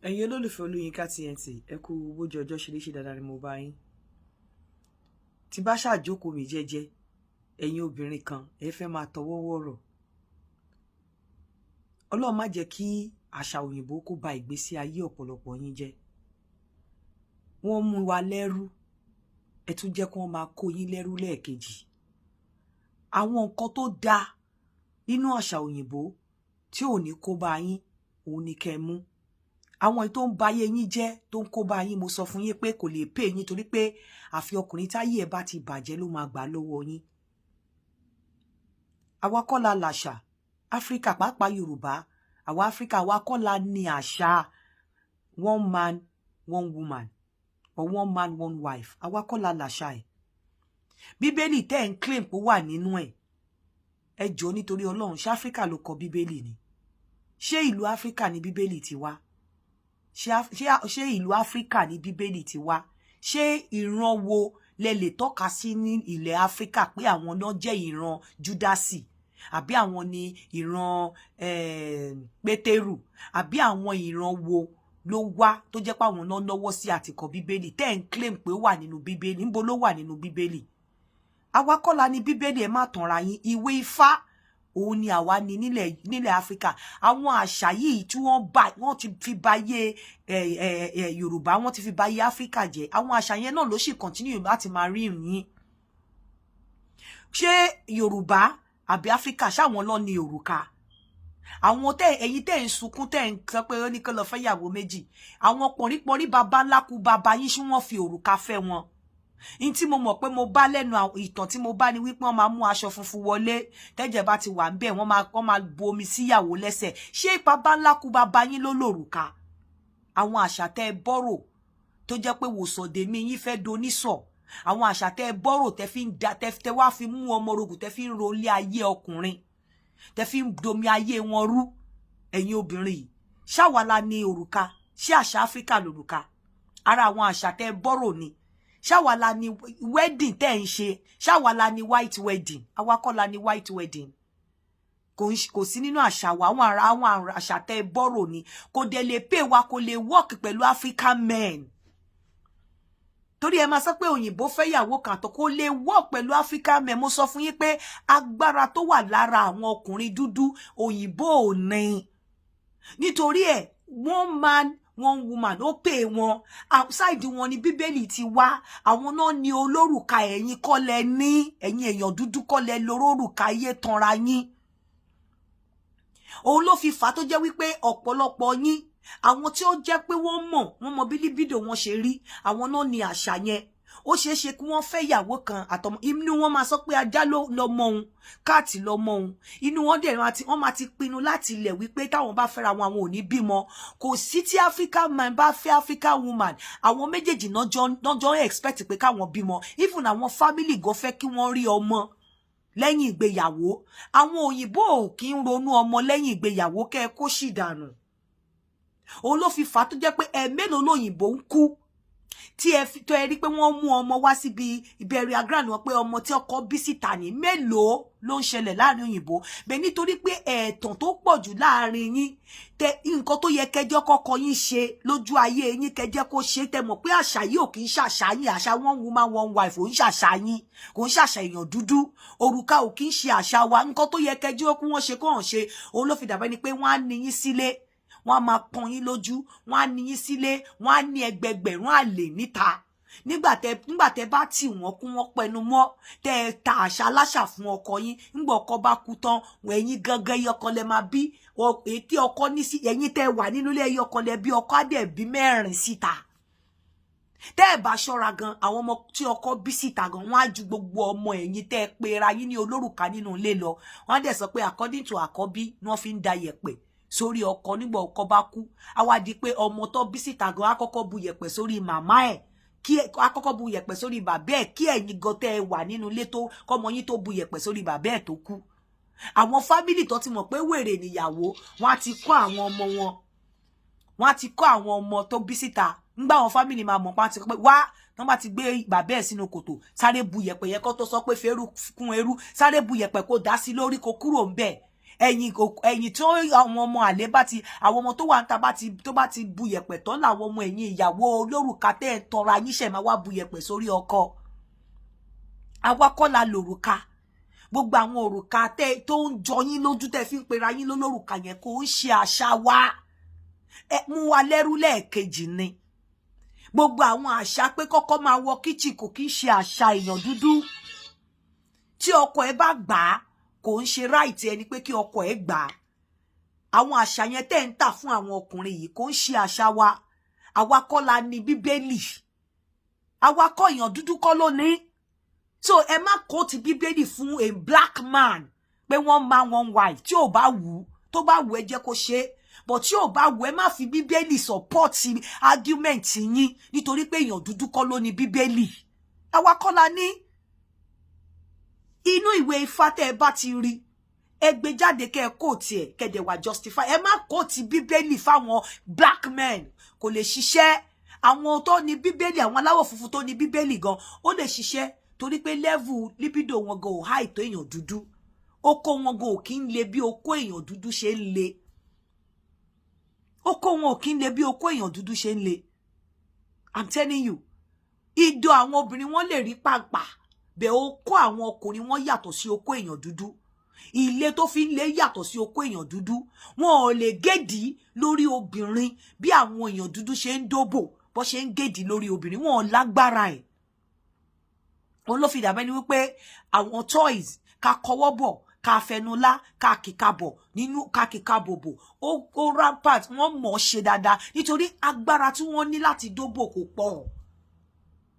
Ẹ̀yin olólùfẹ́ Olúyinká TNT, ẹ kú bójú ọjọ́ ṣe léṣe. Dáadáa ni mo bá yín. Tí bá ṣàjókòó mi jẹ́jẹ́, ẹ̀yin obìnrin kan, ẹ fẹ́ máa tọwọ́ wọ̀rọ̀. Ọlọ́run má jẹ́ kí àṣà òyìnbó kó ba ìgbésí ayé ọ̀pọ̀lọpọ̀ yín jẹ́. Wọ́n mú wa lẹ́rú, ẹ tún jẹ́ kí wọ́n máa kó yín lẹ́rú lẹ́ẹ̀kejì. Àwọn nǹkan tó dáa nínú àṣà òyìnbó tí ò ní kó bá yín, òun ni kẹ́ mú. Àwọn èyí tó ń ba ayé yín jẹ́, tó ń kó bá yín, mo sọ fún yín pé kò lè pè yín, torí pé àfi ọkùnrin táyé ẹ̀ bá ti bàjẹ́ ló máa gbà lọ́wọ́ yín. Àwa kọ́ la làṣà Áfíríkà, pàápàá Yorùbá. Àwa Áfíríkà, àwa kọ́ la ní àṣà one man one woman or one man one wife. Àwa kọ́ la làṣà ẹ̀. Bíbélì tẹ́ ẹ̀ ń claim pé ó wà nínú ẹ̀, ẹ jọ̀ọ́, nítorí Ọlọ́run, ṣé Áfíríkà ló kọ Bíbélì ni? Ṣé ìlú Áfíríkà ni Bíbélì ti wá? Ṣé ìlú Áfíríkà ní Bíbélì ti wá? Ṣé ìran wo lẹ lè tọ́ka sí ní ilẹ̀ Áfíríkà pé àwọn náà jẹ́ ìran Júdásì, àbí àwọn ni ìran Pétérù, àbí àwọn ìran wo ló wá tó jẹ́ pé àwọn náà lọ́wọ́ sí àtìkọ Bíbélì tẹ́ ẹ̀ ń claim pé ó wà nínú Bíbélì? Níbo ló wà nínú Bíbélì? Àwa kọ́ la ní Bíbélì, ẹ má tanra yín. Ìwé Ifá òun ni àwa ní nílẹ̀ Áfíríkà. Àwọn àṣà yìí tí wọ́n bá, wọ́n ti fi bayé ẹ ẹ ẹ Yorùbá, wọ́n ti fi bayé Áfíríkà jẹ́. Àwọn àṣà yẹn náà ló sì continue láti máa rí ìrìn. Ṣé Yorùbá àbí Áfíríkà, ṣáwọn lọ ní òrùka? Àwọn tẹ ẹ̀yin tẹ́ ń sunkún, tẹ́ ń sọ pé ó ní kó lọ fẹ́ yàwó méjì, àwọn pọ̀nrípọ̀nrí baba ńlá kú baba yín, ṣé wọ́n fi òrùka fẹ́ wọn? In tí mo mọ̀ pé mo bá lẹ́nu ìtàn tí mo bá ní wípé wọ́n máa mú aṣọ funfun wọlé, tẹ́jẹ̀ bá ti wà ń bẹ̀, wọ́n máa bu omi síyàwó lẹ́sẹ̀. Ṣé baba ńlá kú baba yín ló lòrùka? Àwọn àṣà tẹ́ ẹ bọ́rò tó jẹ́ pé wòsàndèmí yín fẹ́ donísọ̀, àwọn àṣà tẹ́ ẹ bọ́rò tẹ́ fi ń da, tẹ́ wá fi mú ọmọ orogùn, tẹ́ fi ń rolé ayé ọkùnrin, tẹ́ fi ń domi ayé wọn rú. Ẹ̀yin obìnrin yìí, ṣáwa la ní òrùka? Ṣé àṣà Áfíríkà lòrùka? Ara àwọn àṣà tẹ́ ẹ bọ́rò ni. Ṣáwa la ní wedding tẹ́ ń ṣe? Ṣáwa la ní white wedding? Àwa kọ́ la ní white wedding. Kò sí nínú àṣà wa. Àwọn ará, àwọn àṣà tẹ́ bọ́rò ni. Kò dẹ̀ lè pay wa, kò lè work pẹ̀lú African men, torí ẹ máa sọ pé òyìnbó fẹ́ yàwó kan àtọ̀, kò lè work pẹ̀lú African men. Mo sọ fún yín pé agbára tó wà lára àwọn ọkùnrin dúdú, òyìnbó ò ní. Nítorí ẹ̀, one man one woman ó pè wọn. Outside wọn ni Bíbélì ti wá. Àwọn náà ní olórùka. Ẹ̀yin kọ́ lẹ ní. Ẹ̀yin èèyàn dúdú kọ́ lẹ lórórùka. Ayé tanra yín. Òun ló fi fà á tó jẹ́ wípé ọ̀pọ̀lọpọ̀ yín, àwọn tí ó jẹ́ pé wọ́n mọ̀, wọ́n mọ bí libido wọn ṣe rí, àwọn náà ní àṣà yẹn. Ó ṣeé ṣe kí wọ́n fẹ́ ìyàwó kan àtọmọ. Inú wọn máa sọ pé ajá ló lọmọ òun, káàtì lọmọ òun. Inú wọn dẹ̀ wọ́n máa ti pinnu láti ilẹ̀ wípé táwọn bá fẹ́ra wọn, àwọn ò ní bímọ. Kò sí tí African man bá fẹ́ African woman, àwọn méjèèjì náà jọ expect pé káwọn bímọ. Even àwọn family gan fẹ́ kí wọ́n rí ọmọ lẹ́yìn ìgbéyàwó. Àwọn òyìnbó ò kí ń ronú ọmọ lẹ́yìn ìgbéyàwó. Kẹ́ ẹ kó sì dànù. Òun ló fi fà á tó jẹ́ pé ẹ̀ẹ́mélòó lóyìnbó ń kú tí ẹ fi tó ẹ rí pé wọ́n mú ọmọ wá síbi burial ground wọn, pé ọmọ tí ọkọ bí síta ní. Mélòó ló ń ṣẹlẹ̀ láàrin òyìnbó bẹ́ẹ̀? Nítorí pé ẹ̀ẹ̀tàn tó pọ̀ jù láàrin yín. Tẹ nǹkan tó yẹ kẹjọ́ kọ́kọ́ yín ṣe lójú ayé yín, kẹjẹ́ kó ṣe. Tẹ mọ̀ pé àṣà yìí ò kì í ṣàṣà yín. Àṣà one woman one wife ò ń ṣàṣà yín, kò ń ṣàṣà èèyàn dúdú. Òrùka ò kì í ṣe àṣà wa. Nǹkan tó yẹ kẹjọ́ kí wọ́n ṣe kó hàn ṣe, òun ló fi dàbẹ́ ni pé wọ́n á ní yín sílé, wọ́n á máa pọ́n yín lójú, wọ́n á ní yín sílé, wọ́n á ní ẹgbẹgbẹ̀rún àlè níta. Nígbà tẹ bá tì wọ́n kú, wọ́n pẹnu mọ́, tẹ ẹ ta àṣà aláṣà fún ọkọ yín. Nígbà ọkọ bá kú tán, ẹ̀yin gangan, ẹyọ kan lẹ máa bí. Èyí ọkọ ní sí ẹ̀yin tẹ wà nínú ilé, ẹyọ kan lẹ bí, ọkọ á dẹ̀ bí mẹ́rin síta. Tẹ́ ẹ bá ṣọ́ra gan, àwọn ọmọ tí ọkọ bí síta gan, wọ́n á ju gbogbo ọmọ ẹ̀yin tẹ́ ẹ pera yín ní olórùka nínú ilé lọ. Wọ́n á dẹ̀ sọ pé according to àkọ́bí ni wọ́n fi ń da yẹ̀pẹ̀ sórí ọkọ. Nígbà ọkọ bá kú, á wá di pé ọmọ tó bí síta gan á kọ́kọ́ bu yẹ̀pẹ̀ sórí màmá ẹ̀, kí á kọ́kọ́ bu yẹ̀pẹ̀ sórí bàbá ẹ̀, kí ẹ̀yin gan tẹ́ ẹ wà nínú ilé tó kọ́mọ yín tó bu yẹ̀pẹ̀ sórí bàbá ẹ̀ tó kú. Àwọn family tó ti mọ̀ pé wèrè níyàwó, wọ́n á ti kọ́ àwọn ọmọ wọn, wọ́n á ti kọ́ àwọn ọmọ tó bí síta. Ńgbà àwọn family máa mọ̀ pa ti pé wá, tọ́n bá ti gbé bàbá ẹ̀ sínú kòtò, sáré bu yẹ̀pẹ̀ yẹn kó tó sọ pé fẹ́rù kún eru, sáré bu yẹ̀pẹ̀ kó dá sí lórí, kó kúrò ńbẹ̀. Ẹ̀yìn ẹ̀yìn tí àwọn ọmọ àlè bá ti, àwọn ọmọ tó wà ń ta bá ti, tó bá ti bu yẹ̀pẹ̀ tán, làwọn ọmọ ẹ̀yìn ìyàwó olórùka tẹ́ ẹ̀ tọra yín ṣẹ̀ máa wá bu yẹ̀pẹ̀ sórí ọkọ. Àwa kọ́ la lòrùka. Gbogbo àwọn òrùka tẹ́ tó ń jọ yín lójú, tẹ́ fi ń pera yín lólórùka yẹn, kò ń ṣe àṣà wa. Ẹ mú wa lẹ́rú lẹ́ẹ̀kejì ni. Gbogbo àwọn àṣà pé kọ́kọ́ máa wọ kitchen kò kí ń ṣe àṣà èèyàn dúdú. Tí ọkọ ẹ bá gbà á, kò ń ṣe right ẹni pé kí ọkọ ẹ gbà á. Àwọn àṣà yẹn tẹ́ ń tà fún àwọn ọkùnrin yìí kò ń ṣe àṣà wa. Àwa kọ́ la ní Bíbélì. Àwa kọ́, èèyàn dúdú kọ́ ló ní. So ẹ má kó ti Bíbélì fún a black man pé one man, one wife. Tí ò bá wù ú, tó bá wù ẹ, jẹ́ kó ṣe é, but tí ò bá wù ẹ, má fi Bíbélì support argument yín, nítorí pé èèyàn dúdú kọ́ ló ní Bíbélì. Àwa kọ́ la ní. Inú ìwé Ifá tẹ́ ẹ bá ti rí, ẹ gbé jáde, kẹ́ ẹ kó tiẹ̀, kẹ́ dẹ̀ wá justify. Ẹ má kó ti Bíbélì fáwọn black men, kò lè ṣiṣẹ́. Àwọn tó ní Bíbélì, àwọn aláwọ̀ funfun tó ní Bíbélì gan, ó lè ṣiṣẹ́, torí pé level libido wọn gan ò high tó èèyàn dúdú. Okó wọn gan ò kí ń le bí okó èèyàn dúdú ṣe ń le. Okó wọn ò kí ń le bí okó èèyàn dúdú ṣe ń le. I'm telling you. Ìdó àwọn obìnrin wọn lè rí pàǹpà bẹ́ẹ̀, okó àwọn ọkùnrin wọn yàtọ̀ sí okó èèyàn dúdú. Ilé tó fi ń lé yàtọ̀ sí okó èèyàn dúdú. Wọn ò lè gédìí lórí obìnrin bí àwọn èèyàn dúdú ṣe ń dóbò, bó ṣe ń gédìí lórí obìnrin. Wọn ò lágbára ẹ̀. Òun ló fi dàbẹ́ ni wípé àwọn toys ká kọwọ́ bọ̀, ká fẹnulá, ká kíka bọ̀ nínú, ká kíka bòbò, ó rampant. Wọ́n mọ̀ ọ́ ṣe dáadáa nítorí agbára tí wọ́n ní láti dóbò kò pọ̀.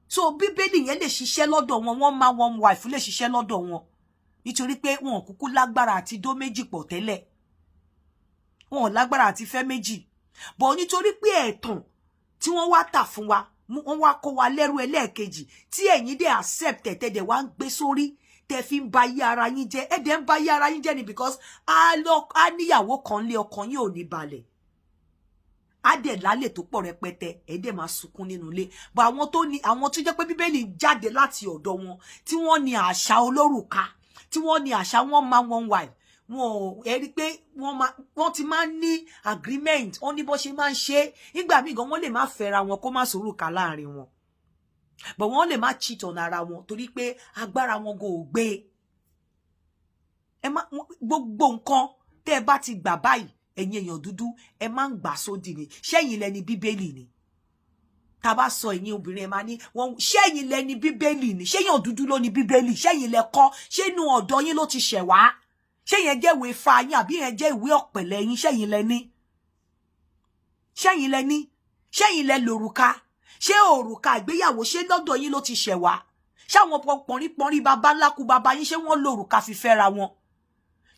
So Bíbélì yẹn lè ṣiṣẹ́ lọ́dọ̀ wọn. One man, one wife lè ṣiṣẹ́ lọ́dọ̀ wọn, nítorí pé wọn kúkú lágbára àti dó méjì pọ̀ tẹ́lẹ̀. Wọn ò lágbára àti fẹ́ méjì bọ̀, nítorí pé ẹ̀tàn tí wọ́n wá tà fún wa, wọ́n wá kó wa lẹ́rú ẹlẹ́ẹ̀kejì, tí ẹ̀yin dẹ̀ accept ẹ̀, tẹ́dẹ̀ wá ń gbé sórí, tẹ́ fi ń ba ayé ara yín jẹ́. Ẹ̀ dẹ̀ ń ba ayé ara yín jẹ́ ni, because á níyàwó kan lé, ọkàn yín ò ní balẹ̀. Á dẹ̀ lálẹ́ tó pọ̀ rẹpẹtẹ, ẹ̀ dẹ̀ máa sunkún nínú ilé. But àwọn tó ní, àwọn tó jẹ́ pé Bíbélì jáde láti ọ̀dọ̀ wọn, tí wọ́n ní àṣà olórùka, tí wọ́n ní àṣà one man, one wife, wọn ò ẹ rí pé wọ́n ti máa ń ní agreement. Wọ́n ní bó ṣe máa ń ṣe. Nígbà míì gan, wọ́n lè má fẹ́ra wọn kó má sòrùka láàrin wọn, but wọ́n lè má cheat on ara wọn, torí pé agbára wọn kò gbé. Ẹ má gbogbo nǹkan tẹ́ ẹ bá ti gbà báyìí, ẹ̀yin èèyàn dúdú, ẹ máa ń gbà sódì ni. Ṣẹ́yìn lẹni Bíbélì ni? Tá bá sọ, ẹ̀yin obìnrin, ẹ máa ní wọn. Ṣẹ́yìn lẹni Bíbélì ni? Ṣẹ́yìn dúdú ló ní Bíbélì? Ṣẹ́yìn lẹ kọ́? Ṣé inú ọ̀dọ̀ yín ló ti ṣẹ̀ wá? Ṣé yẹn jẹ́ ìwé Ifá yín, àbí yẹn jẹ́ ìwé ọ̀pẹ̀lẹ̀ yín? Ṣẹ́yìn lẹ ní? Ṣẹ́yìn lẹ ní? Ṣẹ́yìn lẹ lòrùka? Ṣé òrùka ìgbéyàwó, ṣé lọ́dọ̀ yín ló ti ṣẹ̀ wá? Ṣáwọn pọ̀nrípọ̀nrí baba ńlá kú baba yín, ṣé wọ́n lòrùka fi fẹ́ra wọn?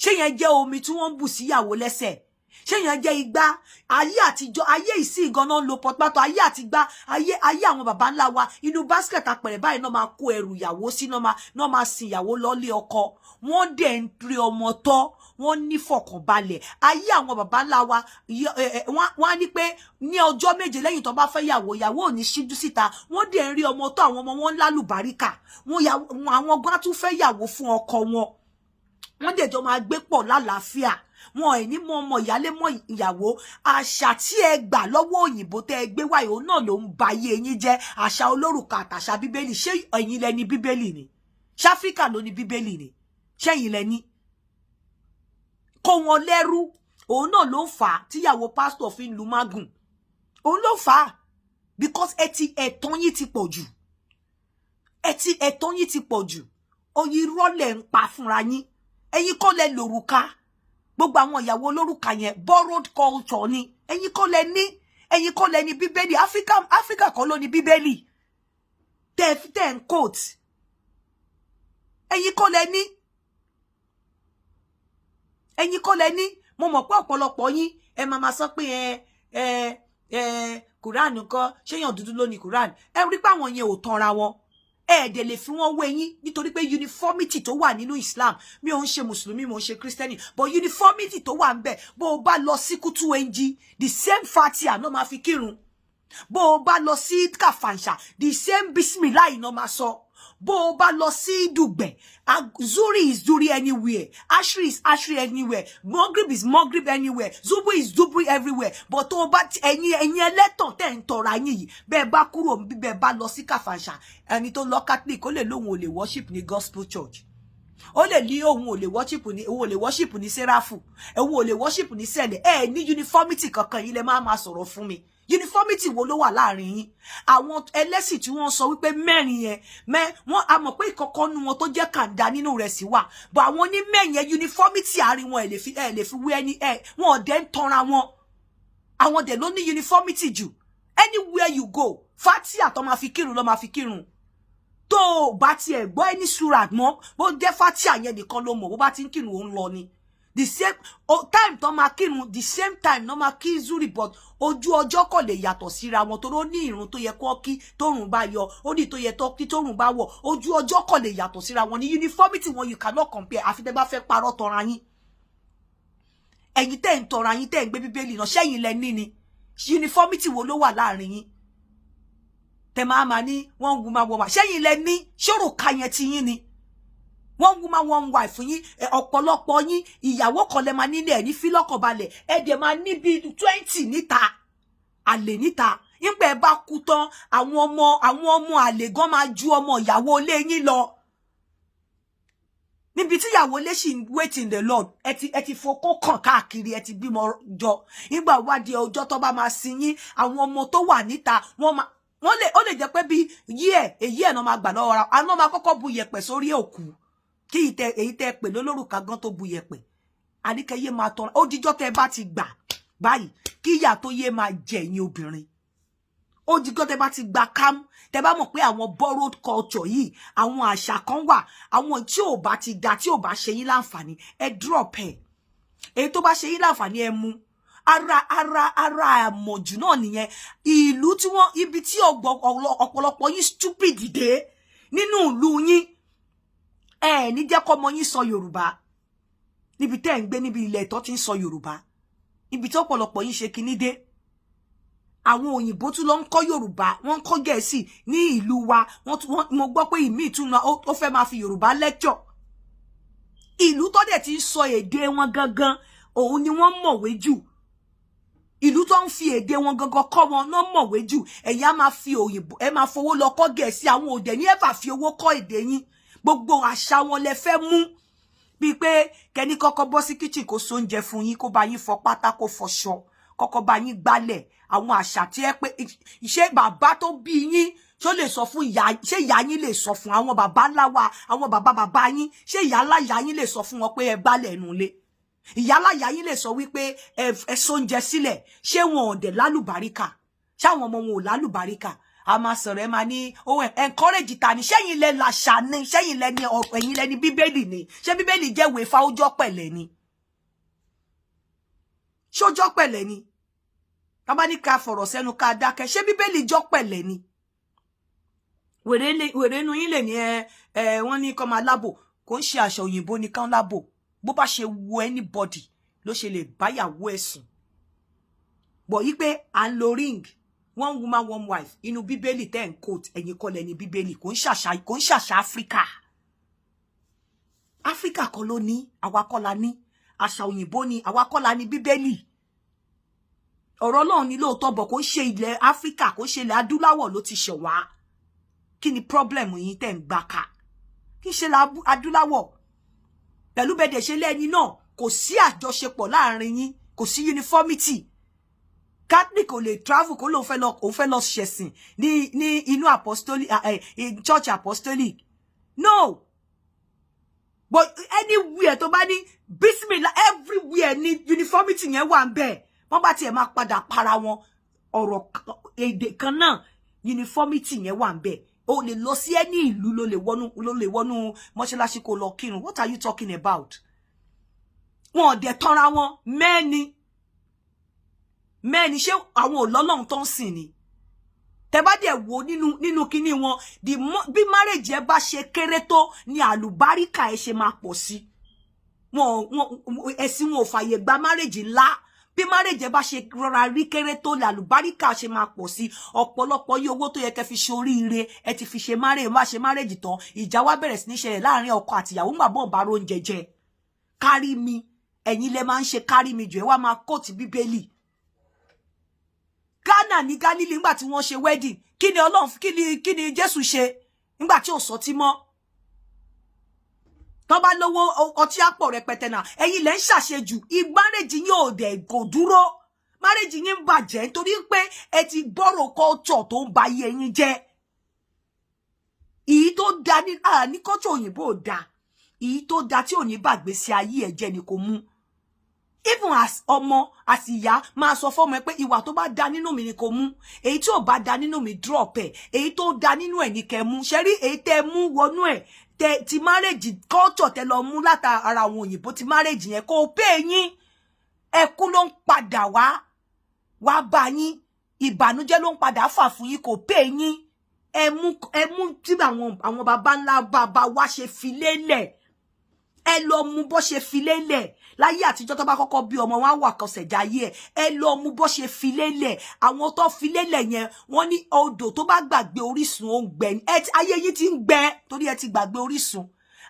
Ṣé yẹn jẹ́ omi tí wọ́n ń bù síyàwó lẹ́sẹ̀? Ṣé yẹn jẹ́ igbá? Ayé àtijọ́, ayé ìsìn ganan ń lo pọtpátọ. Ayé àtìgbá, ayé àwọn baba ńlá wa, inú basket apẹ̀rẹ̀ báyìí náà máa kó ẹrù ìyàwó sí, náà máa sin ìyàwó lọ́lé ọkọ. Wọ́n dẹ̀ ń rí ọmọ tọ́, wọ́n ní fọkànbalẹ̀. Ayé àwọn baba ńlá wa, wọ́n á ní pé ní ọjọ́ 7 lẹ́yìn tó bá fẹ́ yàwó, ìyàwó ò ní ṣíjú síta. Wọ́n dẹ̀ ń rí ọmọ tọ́, àwọn ọmọ wọn lálùbáríkà. Àwọn gan tún fẹ́ yàwó fún ọkọ wọn, wọ́n dẹ̀ jọ máa gbé pọ̀ lálàáfíà. Wọn ò ní mọ ọmọ ìyálé mọ ìyàwó. Àṣà tí ẹ gbà lọ́wọ́ òyìnbó tẹ́ ẹ gbé wáyé, òun náà ló ń ba ayé yín jẹ́. Àṣà olórùka àtàṣà Bíbélì, ṣé ẹ̀yin lẹni Bíbélì ni? Ṣáfíríkà ló ní Bíbélì ni? Ṣẹ́yìn lẹni kó wọn lẹ́rú? Òun náà ló ń fà á tíyàwó pásítọ̀ fi ń lu mágùn. Òun ló fà á, because ẹ ti ẹ̀tàn yín ti pọ̀ jù. Ẹ ti ẹ̀tàn yín ti pọ̀ jù. Oyin irọ́ lẹ̀ ń pa fúnra yín. Ẹ̀yin kọ́ lẹ lòrùka. Gbogbo àwọn ìyàwó olórùka yẹn, borrowed culture ni. Ẹ̀yin kọ́ lẹ ní. Ẹ̀yin kọ́ lẹ ní Bíbélì. Áfíríkà kọ́ ló ní Bíbélì tẹ́ ń quote. Ẹ̀yin kọ́ lẹ ní. Ẹ̀yin kọ́ lẹ ní. Mo mọ̀ pé ọ̀pọ̀lọpọ̀ yín, ẹ máa ma sọ pé ẹ ẹ ẹ Quran kọ́, ṣéyàn dúdú ló ní Quran? Ẹ rí pé àwọn yẹn ò tanra wọn. Ẹ dẹ̀ lè fi wọ́n wé yín, nítorí pé uniformity tó wà nínú Islam, mi ò ń ṣe mùsùlùmí, mo ń ṣe Christian, but uniformity tó wà ń bẹ̀, bó o bá lọ sí Kutu Enji, the same Fatia náà máa fi kírun. Bó o bá lọ sí Kàfàǹṣà, the same Bismillah náà máa sọ. Bó o bá lọ sí Dùgbẹ̀, Zuri is Zuri anywhere, Ashri is Ashri anywhere, Mogrib is Mogrib anywhere, Zubu is Zubu everywhere. But tó o bá ẹ̀yin ẹlẹ́tàn tẹ̀ ń tọrọ ayé yìí, bẹ́ẹ̀ bá kúrò níbí, bẹ́ẹ̀ bá lọ sí Kàfàǹṣà, ẹni tó lọ Catholic, ó lè lóun ò lè worship ní gospel church, ó lè ní òun ò lè worship ní Sẹ́ráfù, òun ò lè worship ní Sẹ̀lẹ̀. Ẹ ní uniformity kankan yìí lẹ máa máa sọ̀rọ̀ fún mi. Uniformity wo ló wà láàrin yín? Àwọn ẹlẹ́sìn tí wọ́n sọ wípé mẹ́rin yẹn mẹ́ wọ́n, a mọ̀ pé ìkọ̀kọ̀ nu wọn tó jẹ́ kàńdá nínú rẹ̀ sí wà, but àwọn onímẹ̀yẹn, uniformity àárín wọn, ẹ lè fi wé ẹni ẹ wọn ọ̀dẹ́ ń tanra wọn. Àwọn dẹ̀ ló ní uniformity jù. Anywhere you go, fatia tó máa fi kírun ló máa fi kírun. Tó o bá tiẹ̀ gbọ́ ẹni sura mọ́, bó jẹ́ fatia yẹn nìkan ló mọ̀, bó bá ti ń kírun, òun lọ ni. The same time tó máa kírun, the same time náà máa kí zuri, but ojú ọjọ́ kò lè yàtọ̀ síra wọn, torí ó ní ìrun tó yẹ kó kí tóòrùn bá yọ, ó ní tó yẹ tó kí tóòrùn bá wọ̀. Ojú ọjọ́ kò lè yàtọ̀ síra wọn ní uniformity wọn. You cannot compare, àfi tẹ́ bá fẹ́ parọ́ tọra yín. Ẹ̀yin tẹ́ ń tọra yín, tẹ́ ń gbé Bíbélì náà, ṣẹ́yìn lẹ ní ni? Uniformity wo ló wà láàrin yín tẹ́ máa ma ní one woman, one wife? Ṣẹ́yìn lẹ ní ṣòro ka yẹn ti yín ni one woman, one wife yín? Ọ̀pọ̀lọpọ̀ yín, ìyàwó kan lẹ máa nílé ẹ̀ ní fílọ́kànbalẹ̀, ẹ dẹ̀ máa ní bíi 20 níta, àlè níta. Nígbà ẹ bá kú tán, àwọn ọmọ àlè gan máa ju ọmọ ìyàwó ilé yín lọ. Níbi tí ìyàwó ilé ṣì ń wait in the Lord, ẹ ti fokó kàn káàkiri, ẹ ti bímọ jọ. Nígbà wádìí ọjọ́ tó bá máa sin yín, àwọn ọmọ tó wà níta, wọ́n máa wọ́n lè ó lè jẹ́ pé bí yí ẹ̀ èyí ẹ̀ náà máa gbà lọ́wọ́ ra àwọn máa kọ́kọ́ bu yẹ̀pẹ̀ sórí òkú, kí èyí tẹ pè lólórùka gan tó bu yẹ̀pẹ̀. Àníkẹyẹ máa tọrọ ó díjọ́ tẹ bá ti gbà báyìí, kí ìyà tó yé máa jẹ ẹ̀yin obìnrin. Ó díjọ́ tẹ bá ti gba kám, tẹ bá mọ̀ pé àwọn borrowed culture yìí, àwọn àṣà kan wà, àwọn tí ò bá ti da, tí ò bá ṣe yín láǹfààní, ẹ drop ẹ. Èyí tó bá ṣe yín láǹfààní, ẹ mú. Ara àmọ̀jù náà nìyẹn. Ìlú tí wọ́n, ibi tí ọ̀pọ̀lọpọ̀ yín stupid dé nínú ìlú yín, ẹ ní jẹ́ kọ́mọ yín sọ Yorùbá níbi tẹ́ ẹ̀ ń gbé, níbi ilẹ̀ tó ti ń sọ Yorùbá, ibi tí ọ̀pọ̀lọpọ̀ yín ṣe kinní dé. Àwọn òyìnbó tún lọ ń kọ́ Yorùbá, wọ́n ń kọ́ Gẹ̀ẹ́sì ní ìlú wa. Wọ́n, mo gbọ́ pé ìmíì tún ó fẹ́ máa fi Yorùbá lecture. Ìlú tó dẹ̀ ti ń sọ èdè wọn gangan, òun ni wọ́n mọ̀wé jù. Ìlú tó ń fi èdè wọn gangan kọ́ wọn náà mọ̀wé jù. Ẹ̀yin á máa fi òyìnbó, ẹ máa fowó lọ kọ́ Gẹ̀ẹ́sì. Àwọn òdẹ̀ ní ẹ̀fà fi owó kọ́ èdè yín. Gbogbo àṣà wọn lẹ fẹ́ mú, bíi pé kẹ́ni kọ́kọ́ bọ́ sí kitchen, kó sóúnjẹ fún yín, kó bá yín fọ pátá, kó fọṣọ, kọ́kọ́ bá yín gbálẹ̀. Àwọn àṣà tí ẹ pé, ṣé bàbá tó bí yín ṣó lè sọ fún ìyá? Ṣé ìyá yín lè sọ fún àwọn bàbá ńlá wa, àwọn bàbá bàbá yín? Ṣé ìyá ńlá ìyá yín lè sọ fún wọn pé ẹ gbálẹ̀ nulẹ̀? Ìyá ńlá ìyá yín lè sọ wípé ẹ sóúnjẹ sílẹ̀? Ṣé wọn ò dẹ̀ lálùbáríkà? Ṣáwọn ọmọ wọn ò lálùbáríkà? A máa sọ̀rọ̀, ẹ máa ní ohun encourage ta ni? Ṣẹ́yìn lẹ làṣà ni? Ṣẹ́yìn lẹ ní ẹ̀yin lẹ ní Bíbélì ni? Ṣé Bíbélì jẹ́ ìwé fáwọ́jọ́ pẹ̀lẹ́ ni? Ṣójọ́ pẹ̀lẹ́ ni? Tá bá ní ká fọ̀rọ̀ sẹ́nu, ká dákẹ́. Ṣé Bíbélì jọ́ pẹ̀lẹ́ ni? Wèrè inú yín lè ní ẹ ẹ wọ́n ní kọ́ máa lábò. Kò ń ṣe àṣà òyìnbó ní kán lábò. Bó bá ṣe wo anybody ló ṣe lè báyàwó ẹ̀ sùn bọ̀ yí pé à ń lo ring, one woman, one wife inú Bíbélì tẹ́ ń quote, ẹ̀yin kọ́ lẹ́ni Bíbélì. Kò ń ṣàṣà Áfíríkà. Áfíríkà kọ́ ló ní, àwa kọ́ la ní. Àṣà òyìnbó ni, àwa kọ́ la ní Bíbélì. Ọ̀rọ̀ Ọlọ́run ní lóòótọ́ bọ̀, kò ń ṣe ilẹ̀ Áfíríkà, kò ń ṣe ilẹ̀ adúláwọ̀ ló ti ṣẹ̀ wá. Kí ni problem yín tẹ́ ń gbà ká? Kí ṣe la adúláwọ̀ pẹ̀lú bẹ́ẹ̀ ṣe lẹ́ni náà? Kò sí àjọṣepọ̀ láàrin yín, kò sí uniformity. Catholic ò lè travel kó lóun fẹ́ lọ, òun fẹ́ lọ ṣẹ̀sìn ní inú apostolic church apostolic, no. But anywhere tó bá ní bismillah, everywhere ní uniformity yẹn wà ń bẹ́ẹ̀. Wọ́n bá tiẹ̀ máa padà para wọn, ọ̀rọ̀ èdè kan náà, uniformity yẹn wà ń bẹ́ẹ̀. O lè lọ sí ẹni ìlú, ló lè wọnú mọ́ṣáláṣí kó lọ kírun. What are you talking about? Wọn ò dẹ̀ tọ́ra wọn mẹ́ni mẹ́ni. Ṣé àwọn òlọ́lọ́run tó ń sìn ni? Tẹ́ bá dẹ̀ wo nínú kinní wọn, bí marriage ẹ bá ṣe kéré tó ni àlùbáríkà ẹ ṣe máa pọ̀ sí. Wọn ẹ̀sìn wọn ò fàyè gba marriage ńlá. Bí marriage bá ṣe rọra rí kéré tó, làlùbáríkà ṣe máa pọ̀ sí. Ọ̀pọ̀lọpọ̀ yí owó tó yẹ kẹ́ fi ṣe oríire, ẹ ti fi ṣe marriage. Má ṣe marriage tán, ìjà wá bẹ̀rẹ̀ sí ní ṣẹlẹ̀ láàrin ọkọ àtìyàwó ńgbà bọ́ọ̀ bá róúnjẹ jẹ. Kárí mi, ẹ̀yin lẹ máa ń ṣe kárí mi jù. Ẹ wá máa quote Bíbélì. Kánà ní Gálílì, nígbà tí wọ́n ṣe wedding, kí ni Ọlọ́run, kí ni Jésù ṣe nígbà tí ò sọtí mọ́? Tó bá lówó, ọtí àpọ̀ rẹpẹtẹ náà. Ẹ̀yin lẹ ń ṣàṣejù. Marriage yín ò dẹ̀ kò dúró, marriage yín ń bàjẹ́ nítorí pé ẹ ti gbọ́rọ̀ culture tó ń ba ayé yín jẹ́. Ìyí tó da ní culture òyìnbó ò da. Ìyí tó da tí ò ní bàgbé sí ayé ẹ jẹ́ ni kò mú. Even as ọmọ, as ìyá, máa sọ fọ́mọ ẹ pé ìwà tó bá da nínú mi ni kò mú, èyí tí ò bá da nínú mi, drop ẹ. Èyí tó da nínú ẹ ní kẹ́ mú. Ṣe rí èyí tẹ́ mú wọnú ẹ, tẹ ti marriage culture tẹ lọ mú látara àwọn òyìnbó, ti marriage yẹn kò pé yín. Ẹkún ló ń padà wá wá bá yín, ìbànújẹ́ ló ń padà fà fún yín. Kò pé yín. Ẹ mú tí àwọn baba ńlá bàbá wa ṣe fi lélẹ̀, ẹ lọ mú bó ṣe fi lélẹ̀ láyé àtijọ́. Tó bá kọ́kọ́ bí ọmọ wọn á wà kọsẹ̀ jáyé ẹ̀. Ẹ lọ mú bó ṣe fi lélẹ̀. Àwọn tó fi lélẹ̀ yẹn, wọ́n ní odò tó bá gbàgbé orísun, ó ń gbẹ. Ẹ ayé yín ti ń gbẹ torí ẹ ti gbàgbé orísun.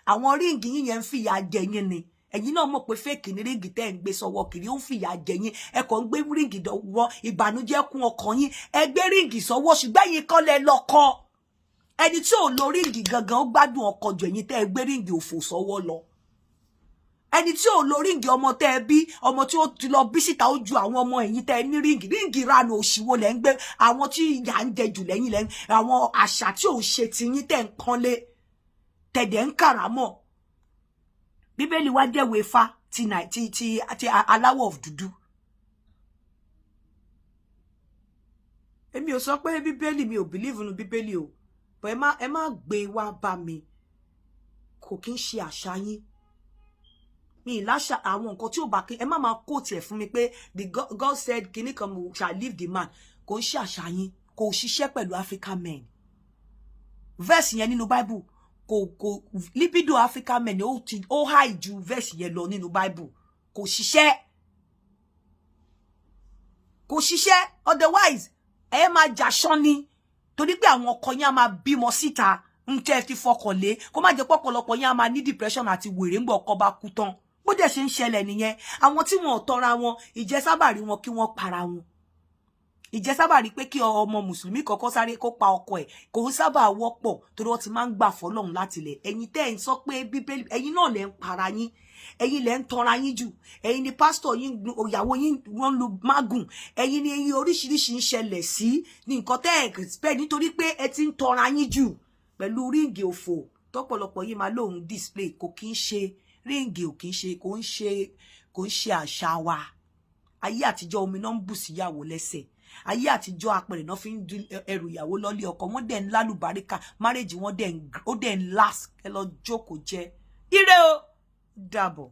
Àwọn ring yín yẹn ń fìyà jẹ yín ni. Ẹ̀yin náà mọ̀ pé fake ní ring tẹ́ ń gbé sọ́wọ́ kiri, ó ń fìyà jẹ yín. Ẹ kàn ń gbé ring dọ̀wọ́, ìbànújẹ́ kún ọkàn yín. Ẹ gbé ring sọ́wọ́, ṣùgbọ́n ẹ̀yin kọ́ lẹ lọ́kọ. Ẹni tí ò lo ring gangan, ó gbádùn ọkọ jù ẹ̀yin tẹ́ ẹ gbé ring òfò sọ́wọ́ lọ. Ẹni tí ò lo ring, ọmọ tẹ́ ẹ bí, ọmọ tí ó ti lọ bí síta, ó ju àwọn ọmọ ẹ̀yin tẹ́ ẹ ní ring. Ring ìranù òṣìwò lẹ́ ń gbé? Àwọn tí ìyà ń jẹ jù lẹ́yìn lẹ́yìn, àwọn àṣà tí ò ń ṣe tiyín tẹ́ ń kánlé tẹ̀dẹ̀ ń kàrámọ̀. Bíbélì wá jẹ́wèé Ifá ti ti ti ti aláwọ̀ dúdú. Èmi ò sọ pé Bíbélì, mi ò believe nínú Bíbélì o, but ẹ má gbé wá bá mi. Kò kí ń ṣe àṣà yín. Mi láṣà àwọn nǹkan tí ò bá kí ẹ má máa quote ẹ̀ fún mi pé the God, God said kinní kan shall leave the man. Kò ń ṣe àṣà yín, kò ṣiṣẹ́ pẹ̀lú African men. Verse yẹn nínú Bible, kò libido African men ó ti ó high ju verse yẹn lọ nínú Bible. Kò ṣiṣẹ́, kò ṣiṣẹ́. Otherwise, ẹ máa jà ṣán ni, torí pé àwọn ọkọ yín á máa bímọ síta ń tẹ́ ti fọkàn lé. Kó má jẹ́ pọ̀pọ̀lọpọ̀ yín á máa ní depression àti wèrè ń bọ̀ ọkọ bá kú tán. Bó dẹ̀ ṣe ń ṣẹlẹ̀ nìyẹn. Àwọn tí wọn ò tọra wọn, ìjẹ́ sábà rí wọn kí wọ́n para wọn. Ìjẹ́ sábà rí pé kí ọmọ mùsùlùmí kọ́kọ́ sáré kó pa ọkọ ẹ̀, kò ń sábà wọ́pọ̀, torí wọ́n ti máa ń gbà fọ́lọ́run láti ilẹ̀. Ẹ̀yin tẹ́ ẹ̀ ń sọ pé Bíbélì, ẹ̀yin náà lẹ́ ń para yín, ẹ̀yin lẹ́ ń tanra yín jù. Ẹ̀yin ni pásítọ̀ yín, ìyàwó yín wọ́n lu mágùn. Ẹ̀yin ni ẹ̀yin oríṣiríṣi ń ṣẹlẹ̀ sí ní nǹkan tẹ́ ẹ̀ expect, nítorí pé ẹ ti ń tanra yín jù pẹ̀lú ring òfò tọ́pọ̀lọpọ̀ yín máa lóun display. Kò kí ń ṣe ring, ò kí ń ṣe, kò ń ṣe àṣà wa. Ayé àtijọ́, omi náà ń bù síyàwó lẹ́sẹ̀. Ayé àtijọ́, apẹ̀rẹ̀ náà fi ń du ẹrù ìyàwó lọ́lé ọkọ. Wọ́n dẹ̀ ń lálùbáríkà marriage, wọ́n dẹ̀ ń ó dẹ̀ ń last. Ẹ lọ jókòó jẹ́. Ire o, dàbọ̀.